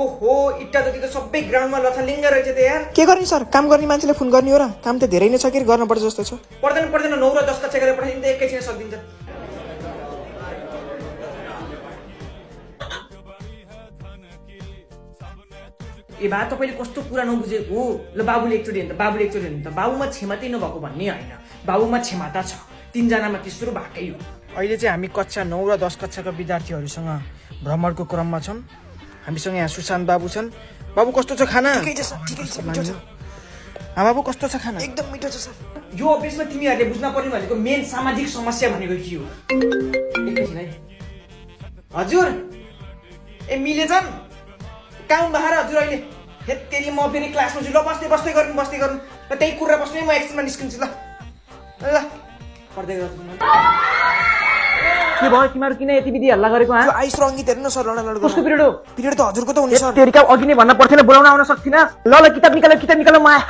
ओहो इट्टा जति त सबै ग्राउन्डमा लथालिङ्ग रहेछ त यार। के गर्ने सर, काम गर्ने मान्छेले फोन गर्ने हो र? काम त धेरै नै छ के गर्न पर्छ जस्तो छ। पर्दैन 9 र 10 कक्षा गरेर पठाइदिन्छ एकैछिन सकिदिन्छ। ए बा तपाईले कस्तो कुरा नबुझेको हो। ल बाबुले एकचोटि हेर्नु त बाबुमा क्षमता नभएको भन्ने होइन, बाबुमा क्षमता छ। 3 जनामा तेस्रो भएकै हो। अहिले चाहिँ हामी कक्षा 9 र 10 कक्षाका विद्यार्थीहरूसँग भ्रमणको क्रममा छौँ। हामीसँग यहाँ सुशान्त बाबु छन्। बाबु कस्तो छ खाना? ठिकै छ सर, ठिकै छ, मिठो छ। बाबु कस्तो छ खाना? एकदम मिठो छ सर। यो अफिसमा तिमीहरूले बुझ्न पर्ने भनेको मेन सामाजिक समस्या भनेको के हो? एकैछिन है हजुर। ए मिलेछन् काम बाहिर हजुर अहिले। हेत्तेरी म फेरि क्लासमा छु। ल बस्दै गर्नु र त्यही कुरा बस्नै म एकछिनमा निस्किन्छु। ल ल पढ्दै गर्नु। के भयो तिमीहरू किन यति विधि हल्ला गरेको? यो आइस र अङ्कित हेर्नु न सर, लडालड गर्नु। कस्तो पिरियड हो? पिरियड त हजुरको त हुने सर। तेरिका अघि नै भन्न पर्थेन, बोलाउन आउन सक्थिन। ल किताब निकाल म आएँ।